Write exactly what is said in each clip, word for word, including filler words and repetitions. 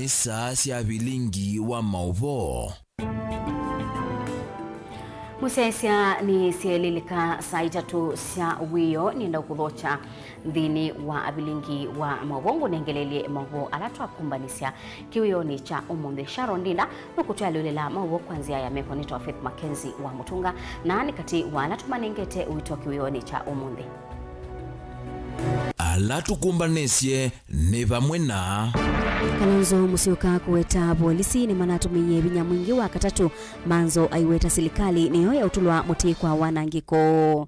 Saa sya vilingi wa maũvoo. Mũsyaĩĩsya nĩ syaĩlĩlĩka saa itatũ sya wĩoo, nĩenda kũthokya nthĩnĩ wa vilingi wa maũvoo, ngũnengelelye maũvoo ala twakumbanisya kĩwĩonĩ kya ũmũnthĩ. Sharon Ndinda nũkũtwalũlĩla maũvoo kwa nzĩa ya meko. Nĩtawa Faith Mackenzie wa Mũtunga, na nĩ katĩ wa ala tũmanengete ũito kĩwĩonĩ kya ũmũnthĩ. Ala tũkũmbanĩsye nĩ vamwe na Kalonzo Musyoka kũweta volisi nĩmanatũmĩie vinya mwingĩ wa katatũ. Manzo aiweta silikalĩ nĩyo yaũtũlwa mũtĩ kwa wanangĩko.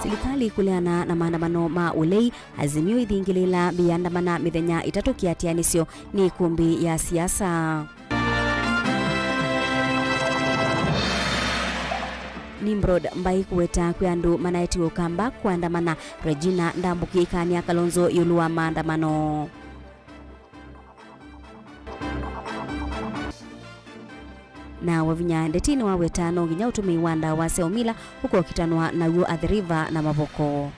Silikalĩ kũleana na maandamano ma ũlei, Azimio ithingĩlĩla mĩandamana mĩthenya ĩtatũ kĩatĩanĩsyo nĩ ĩkũmbĩ ya siasa. Nimrod Mbai kũweta kwĩ andũ manaetiwe ũkamba kũandamana. Regina Ndambũki ĩkanĩa Kalonzo ĩũlũ wa maandamano. Na Wavinya Ndeti nĩwaweta no nginya ũtũmĩi wa ndawa sya ũmila ũkokitanwa naw'o Athi River na Mavoko.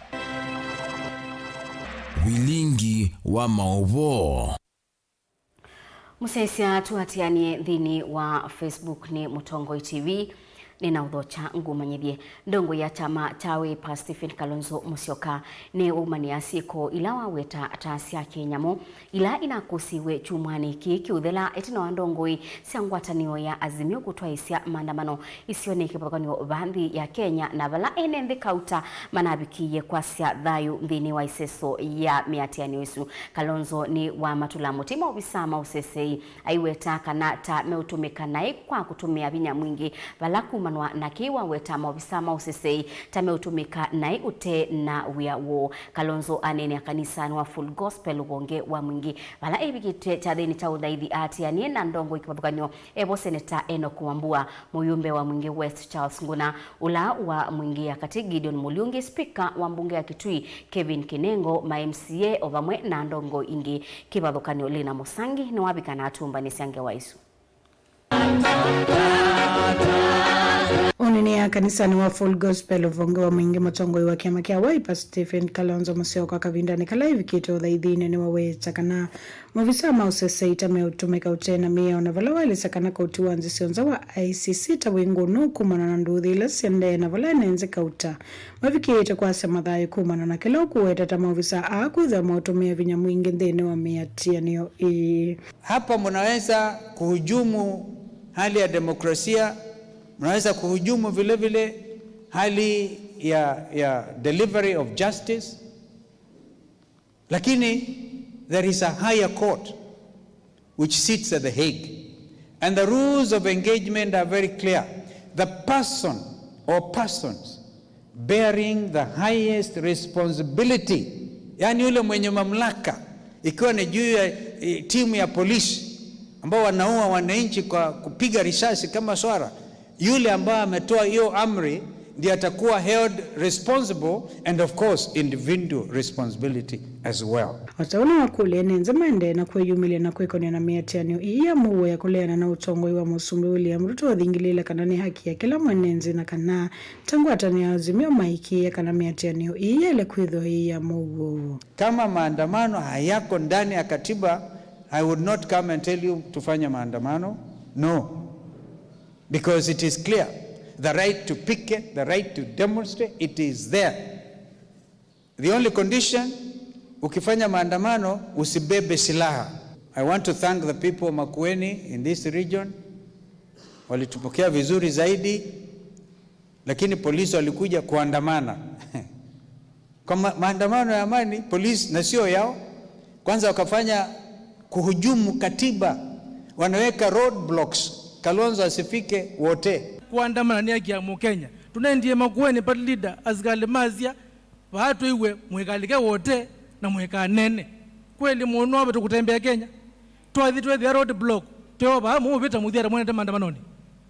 Vilingi wa maũvoo. Mũsyaĩĩsya tũatĩanĩe nthĩnĩ wa Facebook nĩ Mũtongoi T V, nĩnaũthokya ngũmanyĩthye. Ndongoi ya kyama kya Wiper Stephen Kalonzo Musyoka nĩwaumanĩa syĩko ila waweta ta sya kĩnyamũ, ila inakũsĩiwe kyumwanĩ kĩĩ kĩũthela ĩtina wa ndongoi sya ngwatanĩo ya Azimio kũtwaĩsya maandamano isionĩ kĩvathũkany'o va nthĩ ya Kenya, na vala ene nthĩ kauta manavikĩie kwasya thayũ nthĩnĩ wa ĩseso ya mĩatĩanĩo ĩsu. Kalonzo nĩwamatũla mũtĩ maovisaa ma ũseseĩ, aiweta kana ta meũtũmĩka naĩ kwa kũtũmĩa vinya mwingĩ, vala kumanwa na kĩĩ waweta maovisaa ma ũseseĩ ta meũtũmĩka naĩ ũte na wĩa woo. Kalonzo aneenea kanisanĩ wa Full Gospel ũvonge wa Mwingĩ, vala evikĩte kyathĩnĩ kya ũthaithi aatĩanĩe na ndongoi kĩvathũkany'o evo Seneta Enock Wambua, mũyũmbe wa Mwingĩ West Charles Nguna, ũla wa Mwingĩ ya Katĩ Gideon Mũliungi, spika wa mbunge ya Kitui Kevin Kinengo, ma M C A o vamwe na ndongoi ingĩ. Kĩvathũkany'o Lina Mũsangi nĩwavika na atũmbanĩsya ngewa isu. Ũnene ya kanisanĩ wa Full Gospel ũvonge wa Mwingĩ, mũtongoi wa kĩama kya Wiper Stephen Kalonzo Musyoka kavindanĩ kala ĩvikĩte ũthaithinĩ nĩwaweta kana maovisaa ma ũseseĩ ta meũtũmĩka ũte na mĩao, na vala waelesya kana koti wa nzĩ syonthe wa I C C ta wĩ ngũnũ kumana na nduthi ila siendee, na vala ene nzĩ kauta mavikĩĩte kwasya mathayũ kumana na kĩla ũkũweta ta maovisaa aa kwĩthĩwa maũtũmĩa vinya mwingĩ nthĩnĩ wa mĩatĩanĩo ĩĩ. Hapa mnaweza kuhujumu hali ya demokrasia, mnaweza kuhujumu vile vile hali ya, ya delivery of justice, lakini there is a higher court which sits at The Hague, and the rules of engagement are very clear. The person or persons bearing the highest responsibility, yaani yule mwenye mamlaka, ikiwa ni juu ya, eh, timu ya polisi ambao wanaua wananchi kwa kupiga risasi kama swara, yule ambaye ametoa hiyo amri ndiye atakuwa held responsible, and of course individual responsibility as well. O ta ũu nĩwakũlya ene nzĩ maendee na kwĩyumĩlya na kwĩkonĩa na mĩatĩanĩo ĩĩ ya mũuo ya kũleana na ũtongoi wa Mũsumbĩ William Ruto, athingĩlĩĩla kana nĩ haki ya kĩla mwene nzĩ na kana ta ngwatanĩo ya Azimio maĩkĩĩe kana mĩatĩanĩo ĩĩ yaĩle kwĩthĩwa ĩĩ ya mũuo. Kama maandamano hayako ndani ya katiba, I would not come and tell you tufanye maandamano. No. Because it is clear, the right to picket, the right to demonstrate, it is there. The only condition, ukifanya maandamano, usibebe silaha. I want to thank the people of Makueni in this region. Walitupokea vizuri zaidi, lakini polisi walikuja kuandamana. Kwa ma-, maandamano ya amani, polisi, na sio yao, kwanza wakafanya kuhujumu katiba, wanaweka roadblocks, Kalonzo asifike Wote. Kũandamana nĩ haki ya Mũkenya. Tũnendie Makueni party leader, asikalĩ masya, vaa twĩw'e mũikalike Wote na mũikaneene. Kweli mũno ave tũkũtembea Kenya? Twathi twethĩa road block, tweo vaa mũũvĩta mũthiata mwenete maandamanoni.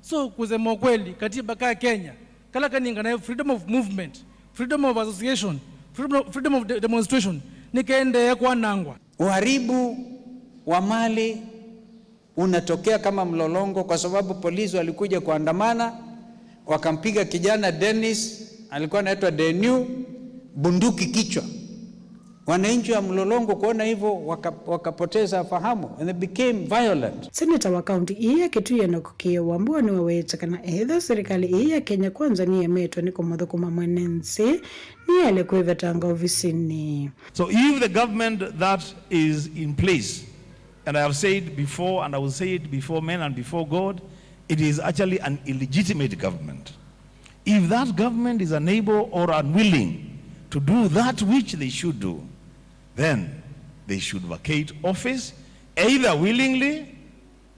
So, kusema ukweli, katiba ka Kenya, kala kaninganae freedom of movement, freedom of association, freedom of, freedom of de-, demonstration, nĩkaendee kwanangwa. Uharibu wa mali unatokea kama mlolongo kwa sababu polisi walikuja kuandamana, wakampiga kijana Dennis, alikuwa anaitwa Deniu, bunduki kichwa. Wananchi wa Mlolongo kuona hivyo waka-, wakapoteza fahamu and they became violent. Seneta wa kaunti ii ya Kitui Enoch Kiyo Wambua nĩwaweta kana ethĩwa serikali ii ya Kenya Kwanza nĩyemetwe nĩ kũmũthũkũma mwene nthĩ, nĩyaĩle kwĩvetanga ovisinĩ. So if the government that is in place, and I have said before, and I will say it before men and before God, it is actually an illegitimate government. If that government is unable or unwilling to do that which they should do, then they should vacate office either willingly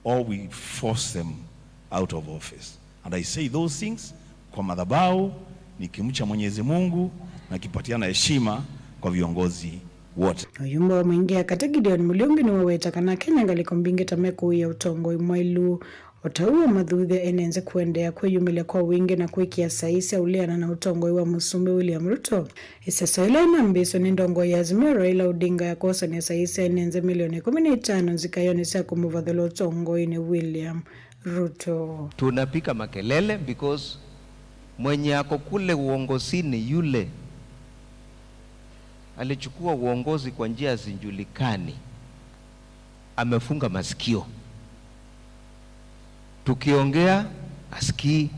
or we force them out of office. And I say those things kwa madhabahu, nikimcha Mwenyezi Mungu na kipatiana heshima kwa viongozi wote. Ũyumbe wa Mwingi ya katĩ Gideon Muriungi nĩwaweta kana Kenya ngalĩko mbingĩ ta mekũĩa ũtongoi mwaĩlu. O ta ũu, amathuthya ene nthĩ kũendeea kwĩyumĩlya kwa wingĩ na kwĩkĩa saii sya ũleana na ũtongoi wa Mũsumbĩ William Ruto. Ĩseso ĩla ĩnambĩĩswe nĩ ndongoi ya Azimio Raila Odinga ya kwosany'a saii sya ene nthĩ milioni ĩkũmi na itano nzikaĩonĩ sya kũmũvathũla ũtongoinĩ William Ruto. Tunapiga makelele because mwenye ako kule uongozini yule alichukua uongozi kwa njia zijulikani, amefunga masikio. Tukiongea, asikii.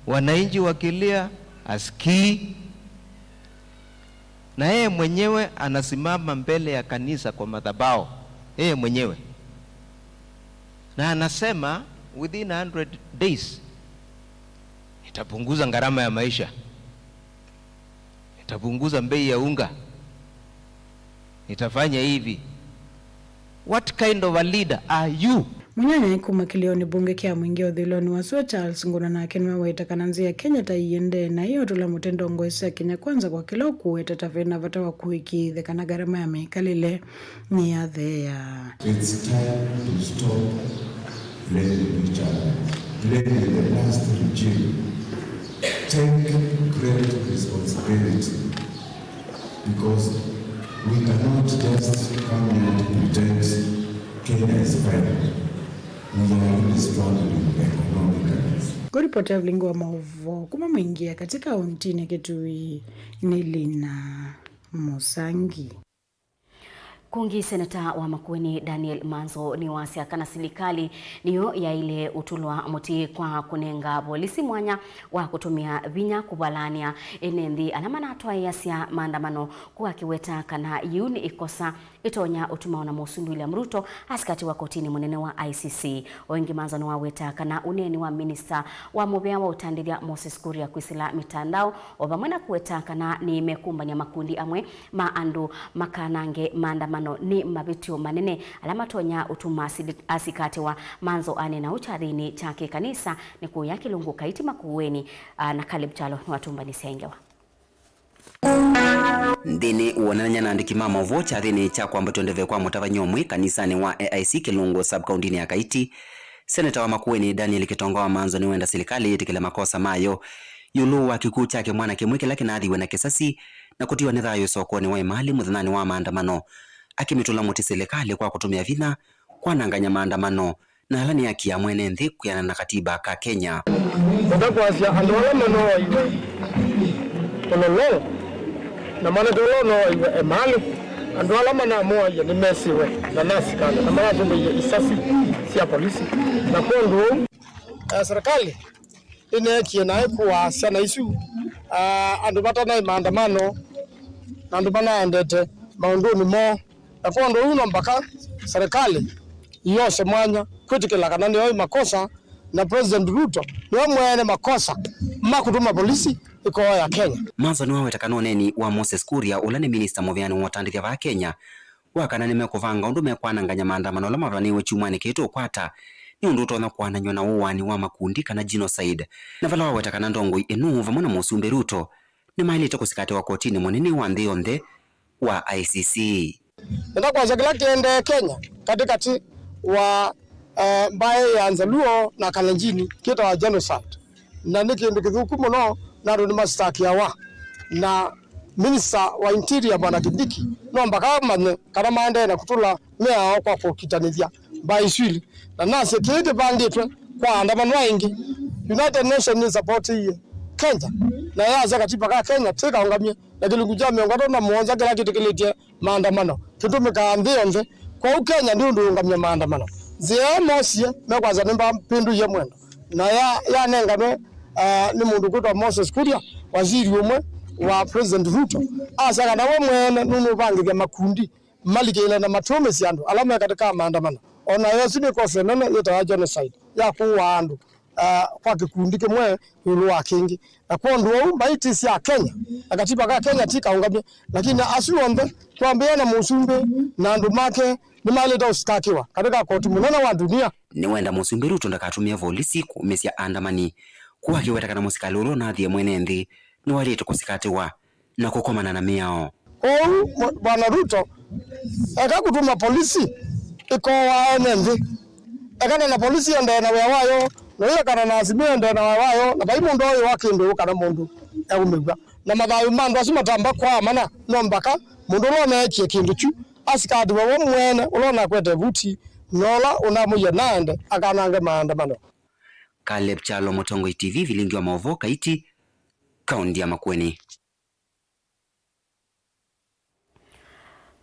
Wananchi wakilia, asikii. Na yeye mwenyewe anasimama mbele ya kanisa kwa madhabahu, yeye mwenyewe. Na anasema, "Within a hundred days, nitapunguza gharama ya maisha. Nitapunguza bei ya unga. Nitafanya hivi." What kind of a leader are you? Mũnyanyae kuma kĩlĩonĩ mbunge kya Mwingi ũthũĩlonĩ wa sua Charles Nguna nake nĩwaweta kana nzĩa ya Kenya ta ĩendee na ĩyotũla mũtĩ ndongoi sya Kenya Kwanza kwa kĩla ũkũweta ta vena vata wa kũĩkĩĩthya kana ngarama ya mĩkalĩle nĩyatheea. It's time to stop blaming each other, blaming the last regime. Take great responsibility. Because we cannot just come here to pretend Kenya is fine. We are really struggling economically. Kũripoti ya vilingi wa maũvoo kuma Mwingi ya katĩ kaũntinĩ Kitui nĩ Lina Mũsangi. Kũngĩ, seneta wa Makueni Daniel Manzo nĩwasya kana silikalĩ nĩyo yaĩle ũtũlwa mũtĩ kwa kũnenga volisi mwanya wa kũtũmĩa vinya kũvalany'a ene nthĩ ala manatwaĩĩasya maandamano, kũu akĩweta kana yĩu nĩ ĩkosa ĩtonya ũtuma ona Mũsumbĩ William Ruto asikatĩwa kotinĩ mũnene wa I C C. O ĩngĩ, Manzo nĩwaweta kana ũneeni wa minista wa mũvea wa ũtandĩthya Moses Kuria kwĩsĩla mitandao, o vamwe na kũweta kana nĩmekũmbany'a makundi amwe ma andũ makanange maandamano nĩ mavĩtyo manene ala matonya ũtuma asili-, asikatĩwa. Manzo aneena ũu kyathĩnĩ kya kĩkanisa nĩ kũya Kĩlungu Kaiti Makueni, a, na Caleb Kyalo nĩwatũmbanĩsya ĩ ngewa. Nthĩnĩ wonanany'a na andĩki ma maũvoo kyathĩnĩ kya kwambatw'a ndeve kwa mũtavany'a ũmwe kanisanĩ wa A I C Kĩlungu sub-kaũntinĩ ya Kaiti, seneta wa Makueni Daniel Kitonga wa Manzo nĩwenda silikalĩ yĩtĩkĩle makosa mayo ĩũlũ wa kĩkw'ũ kya kĩmwana kĩmwe kĩla kĩnaathiwe na kĩsasi na kũtiwa nĩ thayũ sokonĩ wa Emali mũthenyanĩ wa maandamano, akĩmĩtũla mũtĩ silikalĩ kwa kũtũmĩa vinya kwanangany'a maandamano na ala nĩ haki ya mwene nthĩ kwĩanana na katiba ka Kenya. Vata kwasya andũ ala manooaiwe Kololo na mwanake ũla ũnooaiwe Emali, andũ ala manamoaie nĩmesiwe na nasikalĩ na manatũmĩie isasi sya polisi. Na kwondũ ũu, eh, serikali ĩneekie na ĩkũaa syana isu, ah, andũ matanaĩ maandamano na andũ manaendete maũndũnĩ moo. Na kwondũ ũu no mbaka serikali yose mwanya kwĩtĩkĩla kana nĩyo ĩ makosa, na President Ruto nĩwe mwene makosa ma kũtũma polisi ĩkooya Kenya. Manzo nĩwaweta kana ũneeni wa Moses Kuria, ũla nĩ minista mũveani wa ũtandĩthya vaa Kenya, wa kana nĩmekũvanga ũndũ mekwanangany'a maandamano ala mavanĩĩwe kyumwanĩ kĩĩ tũkwata, nĩ ũndũ ũtonya kũanany'a na ũaani wa makundi kana genocide, na vala waweta kana ndongoi ĩno vamwe na Mũsumbĩ Ruto nĩmaĩlĩte kũsikatĩwa kotinĩ mũnene wa nthĩ yonthe wa I C C. Nenda kwasya kĩla kĩendee Kenya katĩkatĩ wa, eh, mbaĩ ya Nzaluo na Kalenjini kĩtawa genocide, na nĩ kĩndũ kĩthũku mũno, na andũ nĩmasitakiawa, na Minister wa Interior Bwana Kindiki no mbaka amanye kana maendee na kũtũla mĩao kwa kũkitanĩthya mbaĩ isu ilĩ, na nasye kĩĩ kĩvangĩtwe kwa andamano aingĩ. United Nations nĩsapotĩie Kenya, na yasya katiba ka Kenya ti kaũngamye, na kĩlungu kya mĩongo ĩtatũ na mũonza kĩla kĩtĩkĩlĩtye maandamano kĩtũmĩkaa nthĩ yonthe. Kwoou Kenya ndĩũndũ ũũngamya maandamano. Nzĩa ĩla mosie mekwasya nĩmapĩndũie mwendo, na ya, yanenganwe, ah, nĩ mũndũ kwĩtwa Moses Kuria, waziri ũmwe wa President Ruto, asya kana we mwene nũnũvangĩthya makundi malikĩle na matũmĩsya andũ ala me katĩ ka maandamano. O nayo ĩsu nĩ kosa ĩnene yĩtawa genocide ya kũũa andũ, ah, kwa kĩkundi kĩmwe ĩũlũ wa kĩngĩ. Na kwondũ ũu, mbaitĩ sya Kenya na katiba ka Kenya ti kaũngamye, lakini asu onthe kwambĩĩa na mũsumbĩ na andũ make nĩmaĩlĩte ũsikakĩwa katĩ ka koti mũnene wa ndunia. Nĩwenda Mũsumbĩ Ruto ndakatũmĩe volisi kũũmĩsya aandamani, kũu akĩweta kana mũsikalĩ ũla ũnathie mwene nthĩ nĩwaĩlĩte kũsikatĩwa na kũkomana na mĩao. Kwoou mwa-, Bwana Ruto eka kũtũma polisi ĩkooa ene nthĩ. Ekana na polisi ĩendee na wĩa wayo, na ĩyo ekana na Azimio ĩendee na wĩa wayo, na vai mũndũ oyũwa kĩndũ kana mũndũ eũmĩw'a. Na mathayũ ma andũ asu matamba kwaa mana, no mbaka mũndũ ũla ũneekie kĩndũ kyu asikatĩwe we mwene, ũla ũnakwete vuti, na ũla ũnamwĩie naende akanange maandamano. Caleb Kyalo, Mũtongoi T V, vilingi wa maũvoo, Kaiti, kaũndi ya Makueni.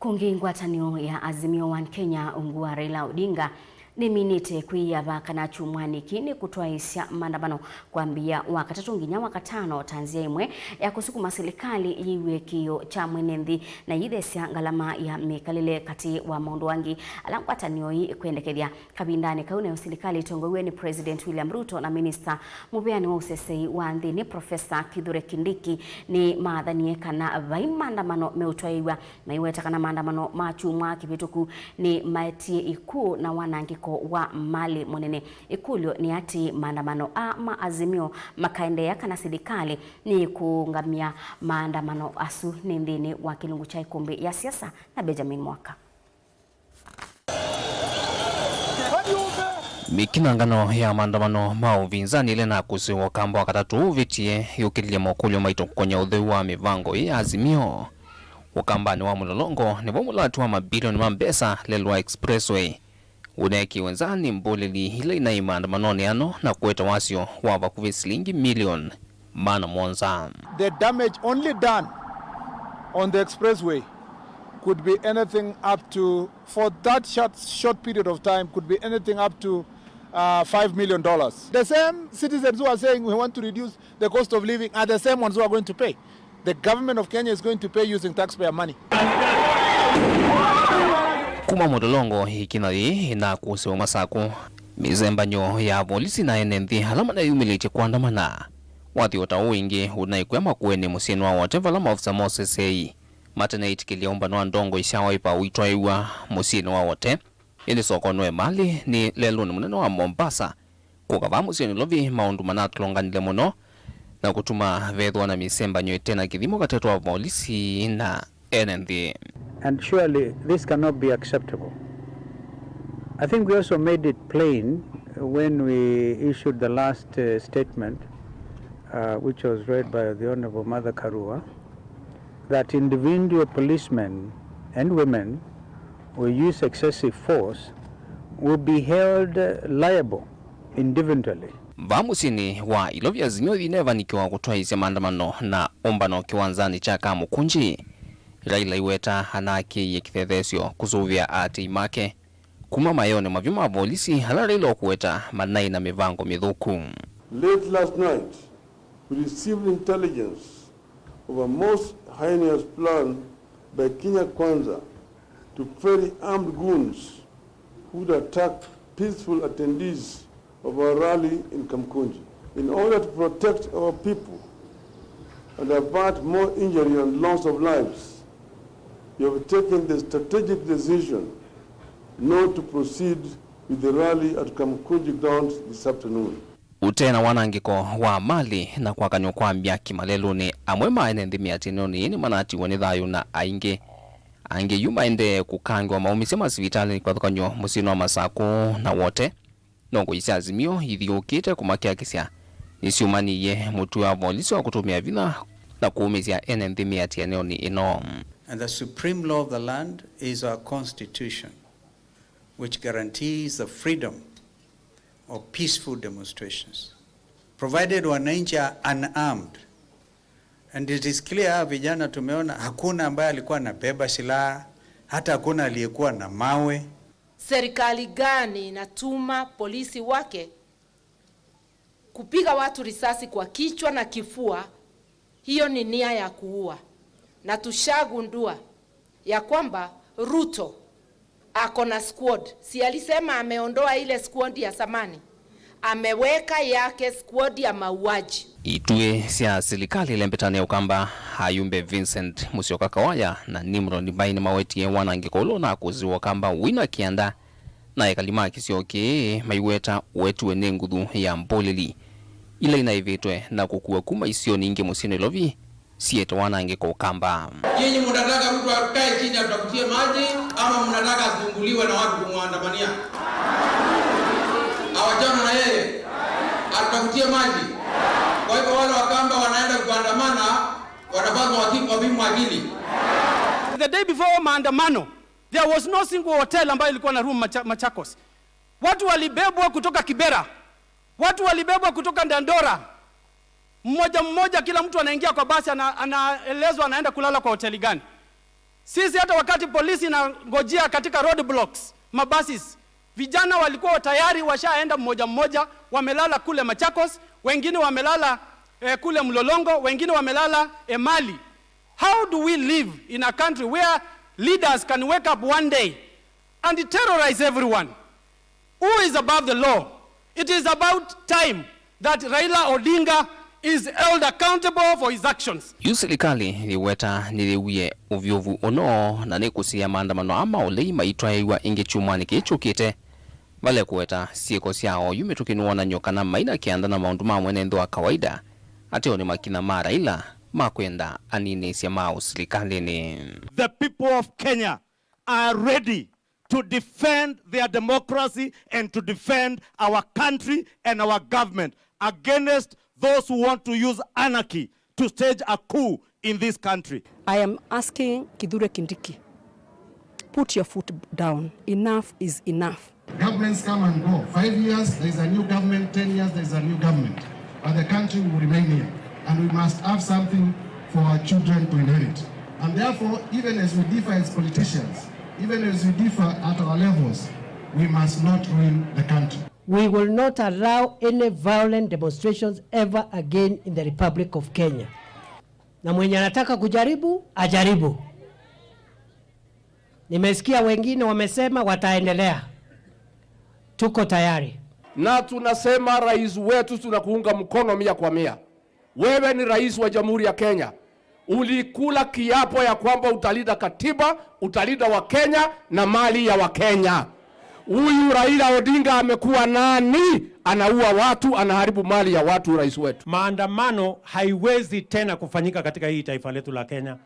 Kũngĩ, ngwatanĩo ya Azimio One Kenya ungu wa Raila Odinga nĩminĩte kwĩyava kana kyumwanĩ kĩĩ nĩkũtwaĩĩsya maandamano kwambĩĩa wa katatũ nginya wa katano ta nzĩa ĩmwe ya kũsukuma silikalĩ yĩw'e kĩĩo kya mwene nthĩ na yĩthesya ngalama ya mĩkalĩle, katĩ wa maũndũ angĩ ala ngwatanĩo ĩĩ ĩkwendekethya. Kavindanĩ kau, nayo silikalĩ ĩtongoew'e nĩ President William Ruto na minista mũveani wa ũseseĩ wa nthĩnĩ, Professor Kithure Kindiki, nĩmaathanie kana vai maandamano meũtwaĩĩw'a, maiweta kana maandamano ma kyumwa kĩvĩtũku nĩmaetie ikuũ na wanangĩko wa malĩ mũnene. Ĩkũlyo nĩ atĩĩ, maandamano aa ma Azimio makaendeea kana silikalĩ nĩĩkũũngamya maandamano asu nĩ nthĩnĩ wa kĩlungu kya ĩkũmbĩ ya siasa? Na Benjamin Mwaka. Mĩkinangano ya maandamano ma ũvinzani ĩla ĩnakũsĩwe ũkamba wa katatũ ũvĩtie yũkĩlilye makũlyo maitũ kũkonya ũtheu wa mĩvango ĩĩ ya Azimio. Ũkambanĩ wa Mlolongo nĩvo mũlati wa mabilioni ma mbesa, Lelwa Expressway, ũneekiwe nza nĩ mbũlĩli ila inaĩ maandamanonĩ ano na kũete wasyo wa vakuvĩ silingi milioni maana mũonza. The damage only done on the expressway could be anything up to, for that short, short period of time, could be anything up to, uh, five million dollars. The same citizens who are saying we want to reduce the cost of living are the same ones who are going to pay. The government of Kenya is going to pay using taxpayer money. Kuma Mlolongo ĩkina yĩĩ ĩnakũsĩwe Masakũ, mĩsembanyo ya volisi na ene nthĩ ala maneyumĩlĩtye kũandamana wathi o ta ũũ ĩngĩ ũnaĩ kwĩa Makueni mũsyĩnĩ wa Wote, vala maofisa ma ũseseĩ mateneĩtĩkĩlya ũmbano wa ndongoi sya Wiper ũitwaĩw'a mũsyĩnĩ wa Wote. Ĩndĩ soko nũe malĩ nĩ lelũnĩ mũnene wa Mombasa. Kũka vaa mũsyĩ Nairobi, maũndũ manatũlonganile mũno na kũtuma vethĩwa na mĩsembanyo ĩte na kĩthimo katĩ wa volisi na ene nthĩ. And surely this cannot be acceptable. I think we also made it plain when we issued the last, uh, statement, uh, which was read by the Honorable Martha Karua, that individual policemen and women who use excessive force will be held, uh, liable individually. Vaa mũsyĩnĩ wa Ilovi, Azimio yĩneevanĩkĩwa kũtwaĩĩsya maandamano na ũmbano kĩwanzanĩ kya Kamukunji. Raila aiweta anakĩie kĩthetheesyo kũsũvĩa aatĩĩi make kuma maĩonĩ mavyu ma volisi ala Raila ũkũweta manaĩ na mĩvango mĩthũku. Late last night, we received intelligence of a most heinous plan by Kenya Kwanza to ferry armed goons who'd attack peaceful attendees of our rally in Kamukunji. In order to protect our people and avert more injury and loss of lives, we have taken the strategic decision not to proceed with the rally at Kamukunji grounds this afternoon. Ũte na wanangĩko wa malĩ na kwakany'o kwa mbyaki malelũnĩ, amwe ma ene nthĩ mĩatĩanĩonĩ ĩĩ nĩmanatiwe nĩ thayũ na aingĩ angĩ yu maendee kũkangĩwa maumĩsye masivitalĩnĩ kĩvathũkany'o mũsyĩnĩ wa Masakũ na Wote. Ndongoi sya Azimio ithiũũkĩte kũmakiakisya nĩsyumanĩie mũtuo wa volisi wa kũtũmĩa vinya na kũumĩsya ene nthĩ mĩatĩanĩonĩ ĩno. And the supreme law of the land is our constitution, which guarantees the freedom of peaceful demonstrations. Provided wananchi are unarmed. And it is clear, hawa vijana tumeona hakuna ambaye alikuwa anabeba silaha, hata hakuna aliyekuwa na mawe. Serikali gani inatuma polisi wake kupiga watu risasi kwa kichwa na kifua? Hiyo ni nia ya kuua. Na tushagundua ya kwamba Ruto ako na squad. Si alisema ameondoa ile squad ya zamani? Ameweka yake squad ya mauaji. Ituĩ sya silikalĩ ilembetane Ũkamba, ayumbe Vincent Musyoka Kawaya na Nimrod Mbai nĩmawetie wanangĩko ũla ũnakũsiw'a Ũkamba wĩna kĩanda, na ekali ma kĩsio kĩĩ maiweta ũetiwe nĩ nguthu ya mbũlĩli ila inaĩvĩtwe na kũkua kuma isionĩ ingĩ mũsyĩ Nairobi. Siete wanangĩko Ũkamba. Nyinyi mnataka Ruto akae chini atutafutie maji, ama mnataka asumbuliwe na watu kumwandamania? Awachana na yeye, atutafutie maji. Kwa hivyo wale Wakamba wanaenda kuandamana, wanapaswa waki-, wapimwe akili. The day before maandamano, there was no single hotel ambayo ilikuwa na room Macha-, Machakos. Watu walibebwa kutoka Kibera, watu walibebwa kutoka Dandora. Mmoja mmoja, kila mtu anaingia kwa basi, ana-, anaelezwa anaenda kulala kwa hoteli gani. Sisi hata wakati polisi inangojea katika roadblocks, mabuses, vijana walikuwa tayari washaenda mmoja mmoja, wamelala kule Machakos, wengine wamelala, eh, kule Mlolongo, wengine wamelala Emali. How do we live in a country where leaders can wake up one day and terrorize everyone? Who is above the law? It is about time that Raila Odinga is held accountable for his actions. Yu silikalĩ yĩweta nĩyĩwie ũvyũvu ũno na nĩkũsiĩa maandamano aa ma ũlei maitwaĩĩw'a ĩngĩ kyumwanĩ kĩĩ kyũkĩte. Valekũweta syĩko sya oyu mĩtũkĩ nĩwonany'o kana maina kĩanda na maũndũ ma mwene nthĩ wa kawaida, ateo nĩ makinya ma Raila ma kwenda aninĩsye ma ũsilikalĩnĩ. The people of Kenya are ready to defend their democracy and to defend our country and our government against those who want to use anarchy to stage a coup in this country. I am asking Kithure Kindiki, put your foot down. Enough is enough. Governments come and go. Five years, there is a new government. Ten years, there is a new government. But the country will remain here. And we must have something for our children to inherit. And therefore, even as we differ as politicians, even as we differ at our levels, we must not ruin the country. We will not allow any violent demonstrations ever again in the Republic of Kenya. Na mwenye anataka kujaribu, ajaribu. Nimesikia wengine wamesema wataendelea. Tuko tayari. Na tunasema, rais wetu, tunakuunga mkono mia kwa mia. Wewe ni rais wa Jamhuri ya Kenya. Ulikula kiapo ya kwamba utalinda katiba, utalinda Wakenya na mali ya Wakenya. Huyu Raila Odinga amekuwa nani? Anaua watu, anaharibu mali ya watu, rais wetu. Maandamano haiwezi tena kufanyika katika hii taifa letu la Kenya.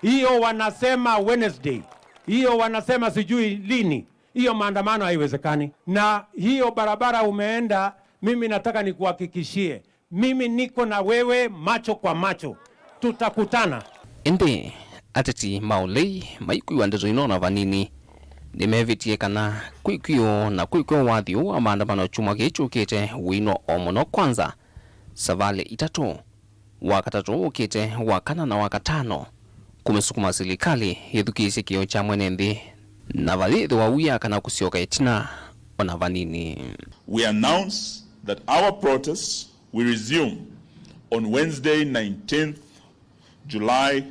Hiyo wanasema Wednesday, hiyo wanasema sijui lini, hiyo maandamano haiwezekani. Na hiyo barabara umeenda, mimi nataka nikuhakikishie, mimi niko na wewe macho kwa macho. Tutakutana. Ĩndĩ ateti ma ũlei maikwĩw'a ndeto ino na vanini. Nĩmevĩtie kana kwĩkw'ĩũ na kwĩkw'a wathi ũũ wa maandamano kyumwa kĩĩ kyũkĩte wĩinwa o mũno, kwanza savalĩ itatũ, wa katatũ ũkĩte, wa kana na wa katano, kũmĩsukuma silikalĩ yĩthukĩĩsye kĩoo kya mwene nthĩ, na vayĩthĩwa wia kana kũsyoka ĩtina o na vanini. We announce that our protests will resume on Wednesday, nineteenth July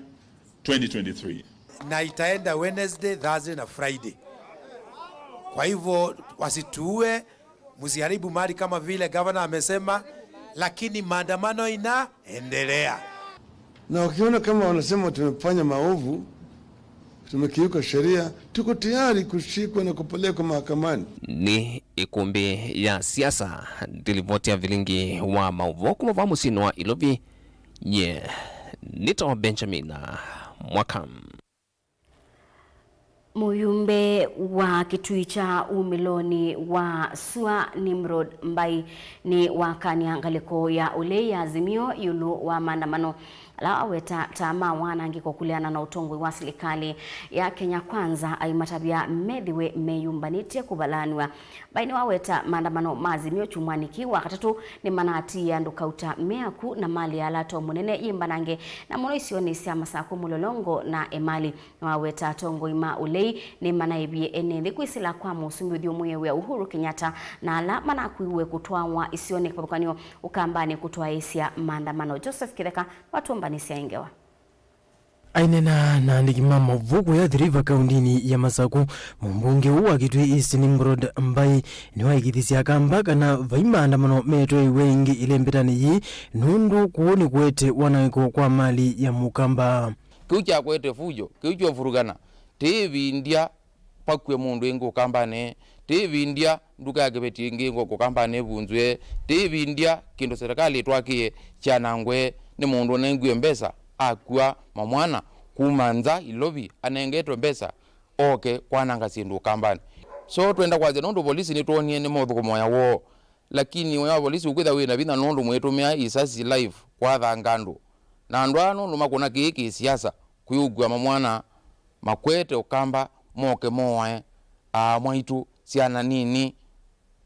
twenty twenty-three. Na itaenda Wednesday, Thursday na Friday. Kwa hivyo, wasituue, msiharibu mali kama vile gavana amesema, lakini maandamano inaendelea. Na wakiona kama wanasema tumefanya maovu, tumekiuka sheria, tuko tayari kushikwa na kupelekwa mahakamani. Nĩ ĩkũmbĩ ya siasa, ndilivoti ya vilingi wa maũvoo kuma va mũsyĩnĩ wa Ilovi, nye nĩtawa Benjamin Mwaka. Mũyumbe wa kĩtui kya umĩlonĩ wa sua Nimrod Mbai nĩ wakania ngalĩko ya ũlei ya Azimio ĩũlũ wa maandamano ala waweta ta ma wanangĩko kũleana na ũtongoi wa silikalĩ ya Kenya Kwanza, aimatavya methĩwe meyũmbanĩtye kũvalanw'a. Mbai nĩwaweta maandamano ma Azimio kyumwanĩ kĩĩ wa katatũ nĩmanatiie andũ kauta mĩaku na malĩ ya lato mũnene yĩmbanange, na mũno isionĩ sya Masakũ, Mũlolongo na Emali. Nĩwaweta atongoi ma ũlei nĩmanaĩvie ene nthĩ kwĩsĩla kwa mũsumbĩ ũthyũmũĩe wĩa Uhuru Kenyatta na ala manakuiwe kũtwawa isionĩ kĩvathũkany'o Ũkambanĩ kũtwaĩĩsya maandamano. Joseph Kĩtheka watũmbanĩsya ĩ ngewa. Aineena na andĩki ma maũvoo kũya Athi River kaũndĩnĩ ya Masakũ, mũmbunge ũũ wa Kitui East Nimrod Mbai nĩwaĩkĩĩthisye Akamba kana vai maandamano metwaĩwe ĩngĩ ĩlembetanĩ yĩĩ, nũndũ kũu nĩkũete wanangĩko kwa malĩ ya Mũkamba. Kĩu kyakwete fujo, kĩu kyovurugana, ti ĩvindya pakw'e mũndũ ĩngĩ Ũkambanĩ, ti ĩvindya nduka ya kĩveti ĩngĩ Ũkambanĩ ĩvunzwe, ti ĩvindya kĩndũ serikali ĩtwakĩe kyanangwe nĩ mũndũ ũnengiwe mbesa, akw'a mamwana kuma nza Ilovi anengetwe mbesa oke kwananga syĩndũ Ũkambanĩ. So twenda kwasya nũndũ volisi nĩtwonie nĩmaũthũkũma wĩa woo, lakini wĩa wa volisi ũkwĩtha wĩ na vinya nũndũ mwĩtũmĩa isasi live kwathanga andũ. Na andũ aa nũndũ makũna kĩĩ kĩ-siasa, kwĩũkw'a mamwana, makwete Ũkamba, moke moae aa mwaitũ, syana nini,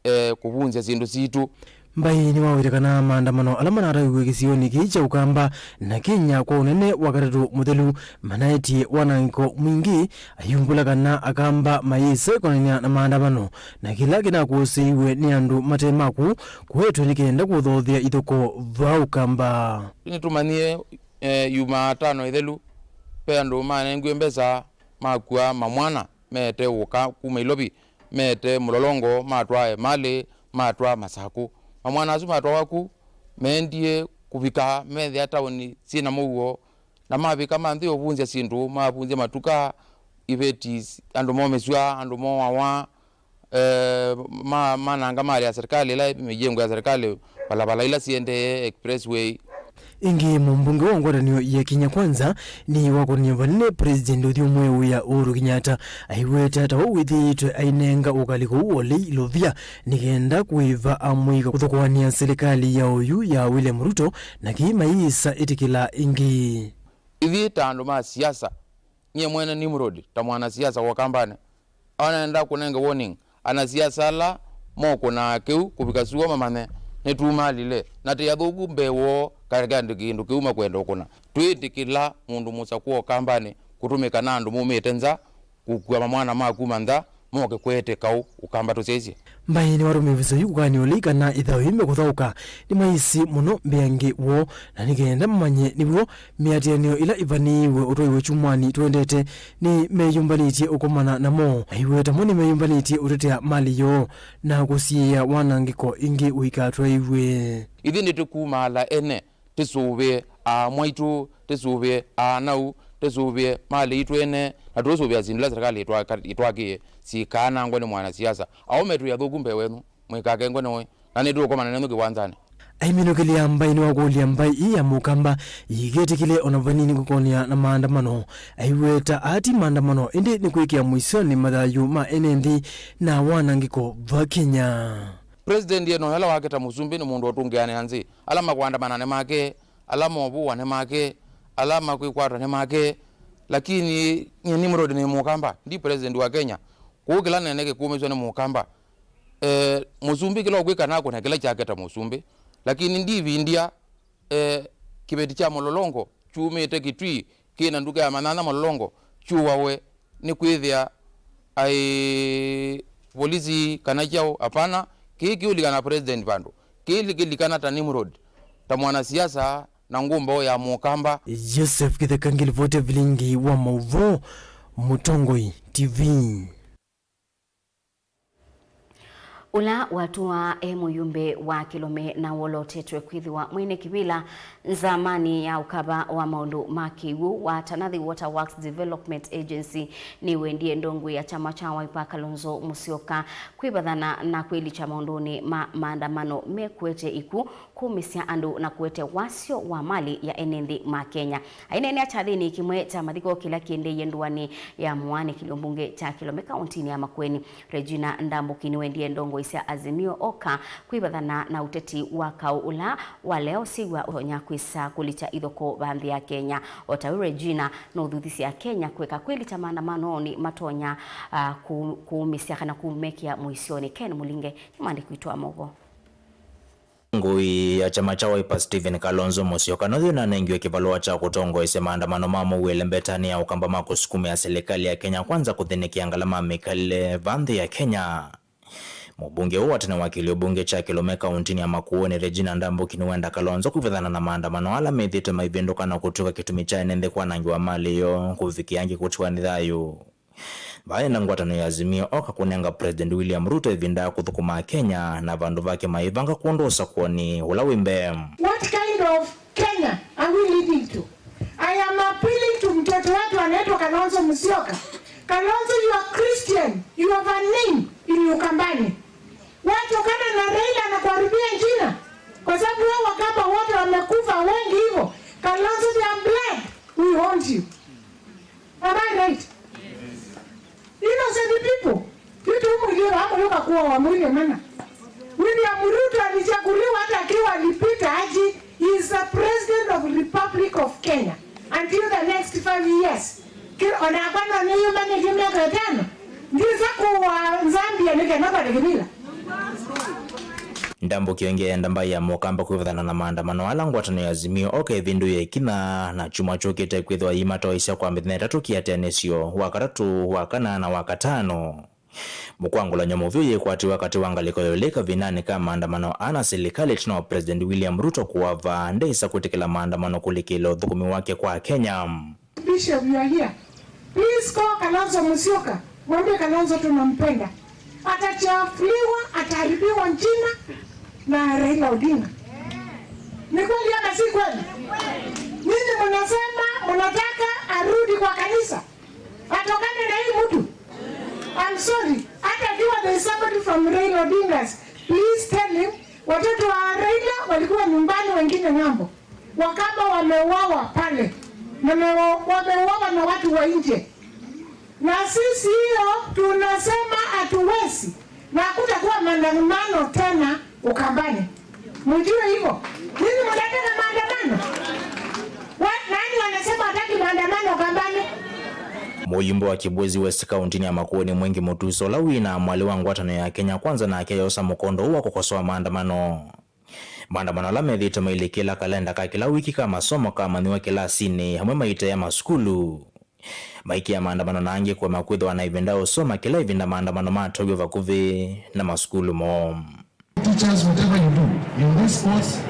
eh, kũvunzya syĩndũ sitũ. Mbai nĩwaweta kana maandamano ala manatawiwe kĩsionĩ kĩĩ kya Ũkamba na Kenya kwa ũnene wa katatũ mũthelu manaetie wanangĩko mwingĩ, ayumbũla kana Akamba mayĩsa ĩkonania na maandamano na kĩla kĩnakũsĩiwe nĩ andũ mate maku kũetwe nĩ kenda kũthothea ithoko va Ũkamba. Nĩtũmanyie, eh, Yumatano ĩthelu, ve andũ manengiwe mbesa, makw'a mamwana, meete ũka kuma Ilovi, meete Mũlolongo, matwaa Emali, matwaa Masakũ. Mamwana asu matwawa ku, meendie kũvika methĩa taoni syĩ na mũuo, na mavika manthĩ ũvunzya syĩndũ, mavunzya matuka, iveti, andũ momĩsw'a, andũ moawa, eh, ma-, mananga malĩ ya serikali, ĩla mĩjengo ya serikali, valavala ila siendee, expressway. Ĩngĩ, mũmbunge wa ngwatanĩo ya Kenya Kwanza nĩwakũnie vanene President ũthyũmũĩe wĩa Uhuru Kenyatta aiweta ta ũu wĩthĩĩtwe ainenga ũkalĩko ũũ wa ũlei ilovia nĩ kenda kũĩva amũika kũthũkũanĩa silikalĩ ya oyu ya William Ruto, na kĩĩ mayĩsa ĩtĩkĩla ĩngĩ. Ithyĩ ta andũ ma siasa, nyie mwene Nimrod ta mwanasiasa wa Ũkambanĩ, ona nenda kũnenge warning anasiasa ala mokũnaa kĩu kũvika sua mamanye nĩtumalile, na ti athũku mbee woo katika kĩndũ kĩu makwenda ũkũna. Twĩtĩkĩla mũndũ mũsakũ wa Ũkambanĩ kũtũmĩka na andũ maumĩte nza kũkua mamwana ma kuma nza moke kwete kaũ Ũkamba tũsyaisye. Mbai nĩwatũmĩe ĩvuso yu kũkany'a ũlei kana ĩthau yĩu mekũthaũka nĩmaisĩ mũno mbeange woo, na nĩ kenda mamanye nĩw'o mĩatĩanĩo ĩla ĩvanĩĩwe ũtwaiwe kyumwanĩ twendete nĩmeyũmbanĩtye ũkomana namo. Aiweta mo nĩmeyũmbanĩtye ũtetea malĩ yoo na kũsiĩĩa wanangĩko ĩngĩ ũikatwaĩw'e. Ithyĩ nĩtũkumaala ene, tĩsũvĩe aa mwaitũ, tĩsũvĩe aa nau, tĩsũvĩe malĩ yitũ ene, na tũsũvĩa syĩndũ ila silikalĩ ĩtwaka-, ĩtwakĩe syĩkaanangwa nĩ mwanasiasa. Aũme twĩ athũku mbee wenyu, mũikakengwe nĩwe, na nĩtũũkomana nenyu kĩwanzanĩ. Aiminũkĩlya mbai nĩwakũlya mbai ii ya Mũkamba yĩiketĩkĩle ona vanini kũkonea na maandamano. Aiweta ati maandamano ĩndĩ nĩ kwĩkĩa mũisyonĩ mathayũ ma ene nthĩ na wanangĩko va Kenya. President eno ela wake ta mũsumbĩ nĩ mũndũ ũtũngĩanĩa nthĩ. Ala makũandamana nĩ make, ala movũwa nĩ make, ala makwĩkwatwa nĩ make. Lakini nyie Nimrod nĩ Mũkamba, ndi president wa Kenya. Kũu kĩla nene kĩkũmĩswa nĩ Mũkamba. Eh, mũsumbĩ kĩla ũkwĩka nakũne kĩla kyake ta mũsumbĩ. Lakini ndivindya, eh, kĩveti kya Mũlolongo kyumĩte Kitui kĩna nduka ya manyanya Mũlolongo kyũawe nĩkwĩthĩa aĩ volisi kana kyaũ, apana. Kĩĩ kĩũlikana president vandũ, kĩĩ kĩlikana ta Nimrod, ta mwanasiasa na ngũmbaũ ya Mũkamba. Joseph Kĩtheka ngĩlivoti vilingi wa maũvoo, Mũtongoi T V. Ũla watũaa e mũyumbe wa Kĩlome na wolotetwe kwĩthĩwa mwene kĩvĩla nzamanĩ ya ũkava wa maũndũ ma kĩw'ũ wa Tanathi Water Works Development Agency nĩwendie ndongoi ya kyama kya Wiper Kalonzo Musyoka kwĩvathana na kwĩlikya maũndũnĩ ma maandamano mekũete ikw'ũ, kũũmĩsya andũ na kũete wasyo wa malĩ ya ene nthĩ ma Kenya. Aineenea kyathĩnĩ kĩmwe kya mathiko kĩla kĩendeeie ndũanĩ ya mũaanĩkĩlyo mbunge kya Kĩlome kaũntĩnĩ ya Makueni, Regina Ndambuki nĩwendie ndongoi sya Azimio oka kwĩvathana na ũteti wa kaũ ũla walea ũsyĩw'a ũtonya kwĩsa kũlikya ithokova nthĩ ya Kenya. O ta ũu Regina nũthuthisye Akenya kwĩka kwĩlikya maandamanonĩ matonya, ah, kũ-, kũũmĩsya kana kũmekĩa mũisyonĩ. Ken Mũlinge nĩ mwandĩki witũ wa maũvoo. Ngũi ya kyama kya Wiper Stephen Kalonzo Musyoka nũyũ nanengiwe kĩvalũa kya kũtongoesya maandamano ma mũuĩle mbetanĩ ya Ũkamba ma kũsukumĩa silikalĩ ya Kenya Kwanza kũthĩnĩkĩa ngalama mĩkalĩle va nthĩ ya Kenya. Mũmbunge ũũ wa tene wa kĩlio mbunge kya Kĩlũme kauntinĩ ya Makueni, Regina Ndambuki, nĩwenda Kalonzo kwĩvathana na maandamano ala methĩĩtwe maivĩndũka na kũtw'ĩka kĩtumi kya ene nthĩ kwanangĩwa malĩ yoo, kũvikĩa angĩ kũtiwa nĩ thayũ. Vaĩ na ngwatanĩo ya Azimio oka kũnenga President William Ruto ĩvinda ya kũthũkũma Kenya, na vandũ vake maivanga kũndũ ũsakuonĩ ũla wĩ mbee. What kind of Kenya are we leading to? I am appealing to mtoto wetu anaitwa Kalonzo Musyoka. Kalonzo, you are Christian. You have a name in Ukambani. Watokana na Raila anakuharibia jina. Kwa sababu wewe Wakamba wote wamekufa wengi hivyo. Kalonzo, their blood will haunt you. Am I right? Innocent people. Yutu mwili wa mwili kakuwa wa mwili mana. William Ruto alichaguliwa hata akiwa alipita aji. He is the president of Republic of Kenya until the next five years. Kila onakwana ni yuma ni kimeka tano. Ndiza kuwa Zambia ni kena kwa kimila. Ndambuki ĩngĩ enda mbaĩ ya Mũkamba kwĩvathana na maandamano ala ngwatanĩo ya Azimio oka ĩvĩndũie ĩkinya, na kyumwa kyũkĩte kwĩthĩwa yĩmatoesya kwa mĩthenya ĩtatũ kĩatĩanĩsyo, wa katatũ, wa kana, na wa katano. Mũkwangũlany'o mũvyũ yĩkwatiwa katĩ wa ngalĩko ya ũlĩ kavindanĩ ka maandamano ana silikalĩ ĩtina wa President William Ruto kũava ndesa kwĩtĩkĩla maandamano kũlikĩla ũthũkũmi wake kwa Kenya. Bishop, you are here. Please call Kalonzo Musyoka. Mwambie Kalonzo tunampenda. Atachafuliwa, ataharibiwa jina na Raila Odinga. Ni kweli ama si kweli? Nyinyi mnasema mnataka arudi kwa kanisa. Atokane na hii mtu. I'm sorry. Hata akiwa there is somebody from Raila Odinga's, please tell him, watoto wa Raila walikuwa nyumbani, wengine ng'ambo. Wakamba wameuawa pale. Na mewa-, wameuawa na watu wa nje. Na sisi hiyo tunasema hatuwezi. Na hakutakuwa maandamano tena Ukambani. Mjue hivyo. Nini mnataka maandamano? Wa-, nani wanasema hataki maandamano Ukambani? Mũyumbe wa Kibwezi West kauntinĩ ya Makueni Mwengi Mutuso, ũla wĩ na mwalĩ wa ngwatanĩo ya Kenya Kwanza, nake ayosa mũkondo ũũ wa kũkosoa maandamano. Maandamano ala methĩĩtwe mailikĩla kalenda ka kĩla wiki ka masomo kamanyĩwa kĩlasinĩ, amwe maitea masukulu. Maikĩa maandamano na angĩ kũema kwĩthĩwa na ĩvinda ya ũsoma kĩla ĩvinda maandamano matwaĩwe vakuvĩ na masukulu moo. Teachers, whatever you do, in this sports,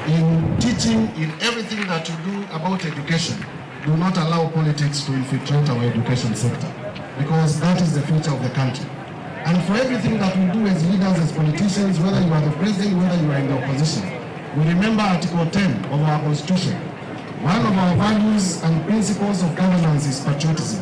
in teaching, in everything that you do about education, do not allow politics to infiltrate our education sector, because that is the future of the country. And for everything that we do as leaders, as politicians, whether you are the president, whether you are in the opposition, we remember Article ten of our Constitution. One of our values and principles of governance is patriotism.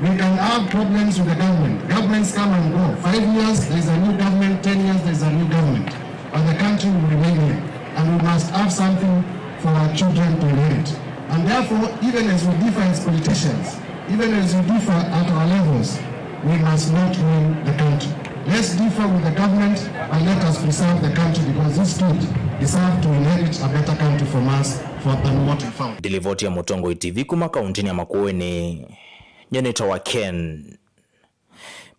We can have problems with the government. Governments come and go. Five years, there is a new government. Ten years, there is a new government. But the country will remain here. And we must have something for our children to inherit. And therefore, even as we differ as politicians, even as we differ at our levels, we must not ruin the country. Let's differ with the government and let us preserve the country, because this kid deserves to inherit a better country from us for, than what we found. Ndilivoti ya Mũtongoi T V kuma kauntinĩ ya Makueni, nyie nĩtawa Ken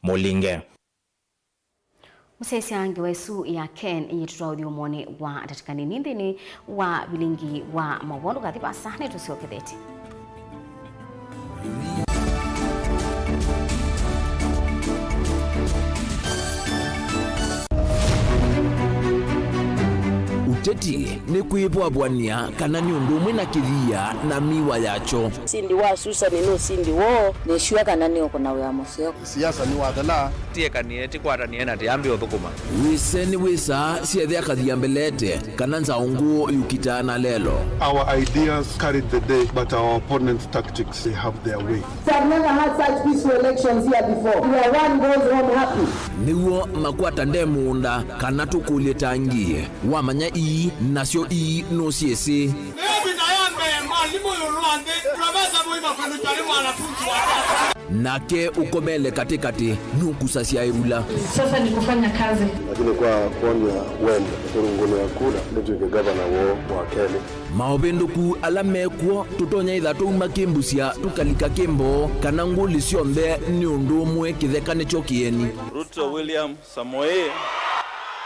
Mũlinge. Mũsyaĩĩsya ngewa ĩsu ya Ken ĩyĩtũtwaa ũthyũmũonĩ wa ndatĩka nini nthĩnĩ wa vilingi wa maũvoo. Ndũkathi vaasa, nĩtũsyokethete. Ũteti nĩ kwĩvwavw'ania kana nĩ ũndũ ũmwe na kĩthia na mĩwa yakyo. Ũsindi wa Susani nĩ ũsindi woo. Nĩsure kana nĩũkũna wĩa mũseo. Siasa nĩwathela. Tiekanie, tikwatanĩe na tiambe ũthũkũma. Wĩse nĩ wĩsaa syethĩa kathia mbelete, kana nzaũ ngũũ yũkitaa na lelo. Our ideas carried the day, but our opponents' tactics, they have their way. I've never had such peaceful elections here before. Where one goes home happy. Nĩw'o makwata nde mũũnda, kana tũkũlye tangi. Wamanya ii, nasyo ii nũsyĩsĩ. Nĩyo vita ya mbee mwalimũ ĩũlũ wa nthĩ, Profesa Mũima kũlutwa nĩ mwanafunzi wake. Nake ũkomele katĩkatĩ nũkusasya ĩvula. Sasa ni kufanya kazi. Lakini kwa kwony'a wendo, kũrũngũlĩa kura nĩtw'ĩke ngavana woo wa kelĩ. Maũvĩndũku ala me kw'o, tũtonya ĩtha twauma kĩmbusya tũkalika kĩmboo, kana ngũlĩ syonthe nĩ ũndũ ũmwe kĩtheka nĩkyo kĩeni. Ruto William Samoei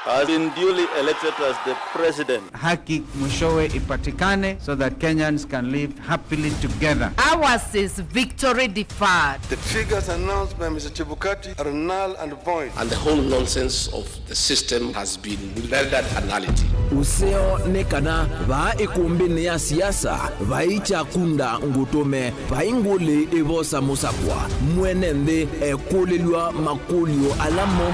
has been duly elected as the president. Haki mwishowe ipatikane so that Kenyans can live happily together. Ours is victory deferred. The figures announced by Mister Chebukati are null and void. And the whole nonsense of the system has been rendered a nullity. Ũseo nĩ kana vaa ĩkũmbĩnĩ ya siasa vai kyakunda ngũtũme, vai ngũlĩ ĩvosa mũsakwa, mwene nthĩ ekũlĩlw'a makũlyo ala mo.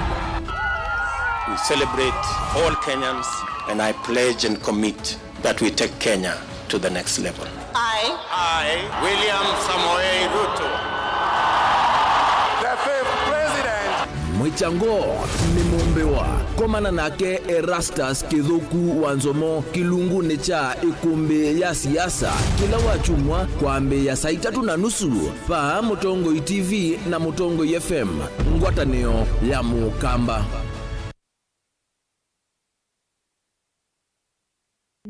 We celebrate all Kenyans and I pledge and commit that we take Kenya to the next level. I, I, William Samoei Ruto, The fifth president. Mwĩkyango nĩ mũmbĩwa. Komana nake Erastus Kĩthũku wa Nzomo kĩlungunĩ kya ĩkũmbĩ ya siasa kĩla wakyumwa kwambĩĩa saa itatũ na nusu vaa Mũtongoi T V na Mũtongoi F M, ngwatanĩo ya Mũkamba.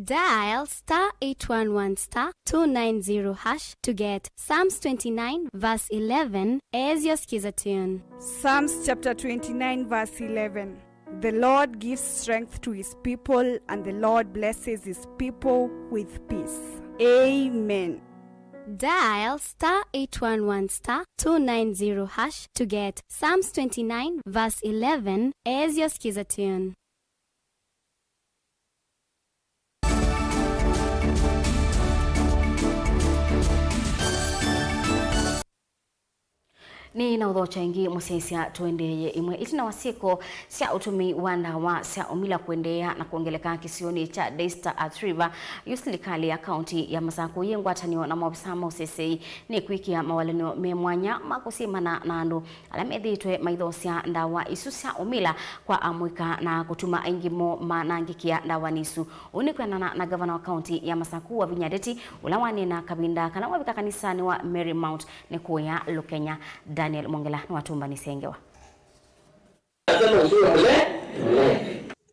Dial star eight one one star two nine zero hash to get Psalms twenty-nine verse eleven as your skiza tune. Psalms chapter twenty-nine verse eleven. The Lord gives strength to his people, and the Lord blesses his people with peace. Amen. Dial star eight one one star two nine zero hash to get Psalms twenty-nine verse eleven as your skiza tune. Nĩ na ũthokya ĩngĩ mũsyaĩĩsya tũendeeye ĩmwe. Ĩtina wa syĩko sya ũtũmĩi wa ndawa sya ũmila kũendeea na kwongeleka kĩsionĩ kya Daystar Athi River, yu silikalĩ ya kaunti ya Masakũ yĩ ngwatanĩo na maovisaa ma ũseseĩ nĩkwĩkĩa mawalany'o me mwanya ma kũsyĩmana na andũ ala methĩĩtwe maithoosya ndawa isu sya ũmila kwa amũika na kũtuma aingĩ moo manangĩkĩa ndawanĩ isu. Ũu nĩ kwĩanana na ngavana wa kaunti ya Masakũ, Wavinya Ndeti, ũla waneena kavinda kala wavika kanisanĩ wa Mary Mount nĩ kũya Lukenya. Daniel Mwongela nĩwatũmbanĩsye ngewa.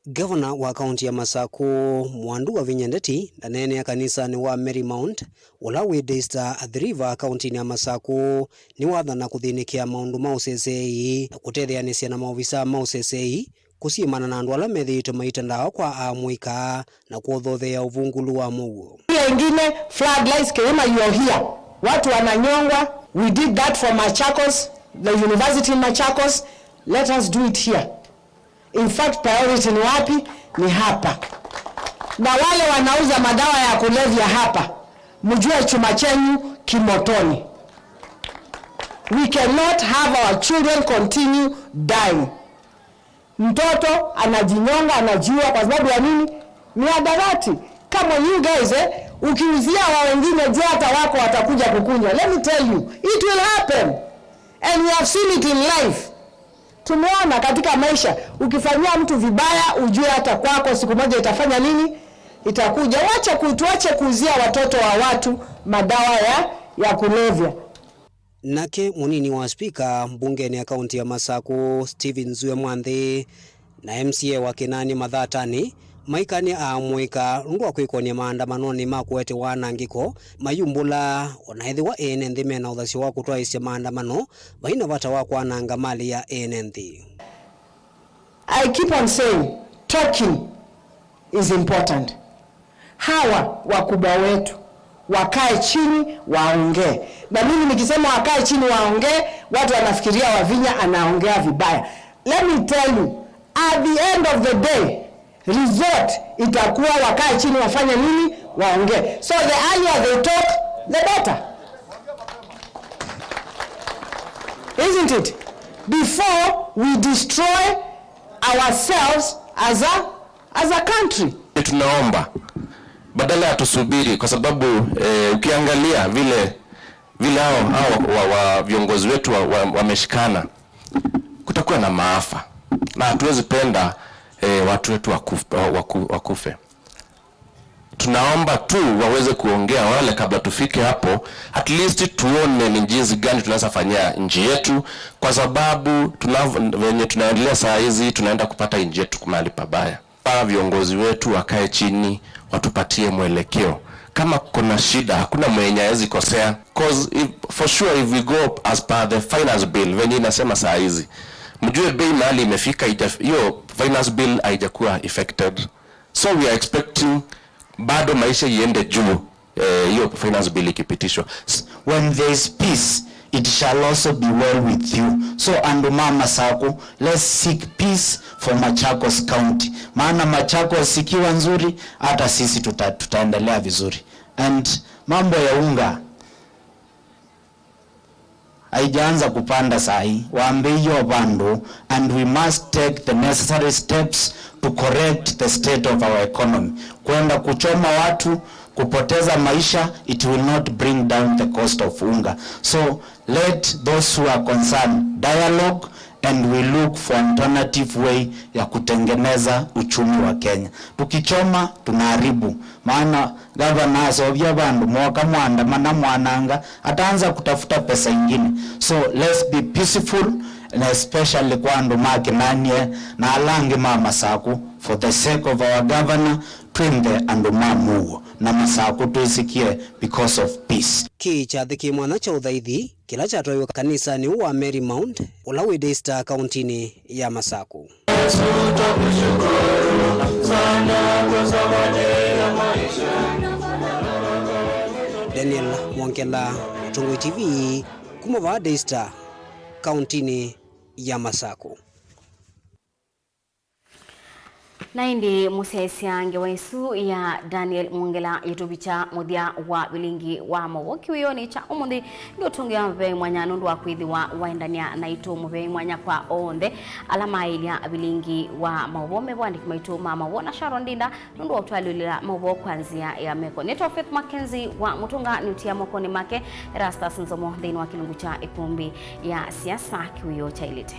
Ngavana wa kaunti ya Masakũ, Mwandu Wavinya Ndeti, ndaneenea kanisanĩ wa Mary Mount, ũla wĩ Daystar Athi River, kauntinĩ ya Masakũ, nĩwathana kũthĩnĩkĩa maũndũ ma ũseseei na kũtetheanĩsya na maovisaa ma ũseseei kũsyĩmana na andũ ala methĩĩtwe maita ndawa kwa amũika na kũthotheea ũvungũlu wa mũuo. Pia ingine, floodlights, Kĩrĩma, you are here. Watu wananyongwa. We did that for Machakos, the university in Machakos. Let us do it here. In fact, priority ni wapi? Ni hapa. Na wale wanauza madawa ya kulevya hapa, mjue chuma chenyu kimotoni. We cannot have our children continue dying. Mtoto anajinyonga, anajiua kwa sababu ya nini? Mihadarati. Come on, you guys, eh? Ukiuzia wa wengine, jua hata wako watakuja kukunywa. Let me tell you, it will happen. And we have seen it in life. Tumeona katika maisha, ukifanyia mtu vibaya, ujue hata kwako siku moja itafanya nini? Itakuja. Wacha ku-, tuache kuuzia watoto wa watu madawa ya, ya kulevya. Nake mũnini wa spika mbungenĩ ya kaunti ya Masakũ, Stephen Zue Mwanthi, na M C A wa Kĩnani Mathatanĩ, maikanie amũika nũndũ wa kwĩkony'a maandamanonĩ ma kũete wanangĩko, mayumbũla, o na ethĩwa ene nthĩ mena ũthasyo wa kũtwaĩĩsya maandamano, vai na vata wa kwananga malĩ ya ene nthĩ. I keep on saying, talking is important. Hawa wakubwa wetu wakae chini waongee. Na mimi nikisema wakae chini waongee, watu wanafikiria Wavinya anaongea vibaya. Let me tell you, at the end of the day, result itakuwa wakae chini wafanye nini? Waongee. So the earlier they talk, the better. Isn't it? Before we destroy ourselves as a, as a country. Tunaomba, badala ya tusubiri, kwa sababu, eh, ukiangalia vile, vile hao, hao wa, wa viongozi wetu wa, wa, wameshikana, kutakuwa na maafa. Na hatuwezi penda, eh, watu wetu wakuf-, waku-, wakufe. Tunaomba tu waweze kuongea wale kabla tufike hapo, at least tuone ni jinsi gani tunaweza fanyia nchi yetu, kwa sababu tuna-, venye tunaendelea saa hizi tunaenda kupata nchi yetu mahali pabaya. Hawa viongozi wetu wakae chini, watupatie mwelekeo. Kama kuna shida, hakuna mwenye hawezi kosea. 'Cause if, for sure, if we go as per the finance bill, venye inasema saa hizi, mjue bei mahali imefika, haija-, hiyo finance bill haijakuwa effected. So we are expecting bado maisha iende juu, eh, hiyo finance bill ikipitishwa. S- When there is peace, it shall also be well with you. So andũ ma Masaku, let's seek peace for Machakos County. Maana Machakos ikiwa nzuri, hata sisi tuta-, tutaendelea vizuri. And mambo ya unga, haijaanza kupanda saa hii, waambĩie o vandũ, and we must take the necessary steps to correct the state of our economy. Kwenda kuchoma watu, kupoteza maisha, it will not bring down the cost of unga. So let those who are concerned dialogue and we look for alternative way ya kutengeneza uchumi wa Kenya. Tukichoma, tunaharibu. Maana gavana asovya vandũ, mwoka mwaandamana mwananga, ataanza kutafuta pesa ingine. So let's be peaceful, and especially kwa andũ ma Kinanie na ala angĩ ma Masaku, for the sake of our governor, twĩnthe andũ ma mũuo na Masaku twĩsĩkĩe because of peace. Kĩĩ kyathĩ kĩ mwanya kya ũthaithi kĩla kyatwaiwe kanisanĩ ũũ wa Mary Mount, ũla wĩ Daystar, kauntinĩ ya Masaku. Daniel Mwongela, Mũtongoi T V, kuma vaa Daystar, kauntinĩ ya Masaku. Na ĩndĩ mũsyaĩĩsya ngewa ĩsu ya Daniel Mwongela yĩtũvikya mũthya wa vilingi wa maũvoo kĩwĩonĩ kya ũmũnthĩ. Nĩ ũtũngĩa mũvei mwanya nũndũ wa kwĩthĩwa waendany'a naitũ, mũvei mwanya kwa onthe ala maĩlya vilingi wa maũvoo, me vo andĩki maitũ ma maũvoo na Sharon Ndinda nũndũ wa ũtwalĩlĩla maũvoo kwa nzĩa ya meko. Nĩtawa Faith Mackenzie wa Mũtũnga nĩũtia mokonĩ make Erastus Nzomo nthĩnĩ wa kĩlungu kya ĩkũmbĩ ya siasa kĩwĩoo kyaĩlĩte.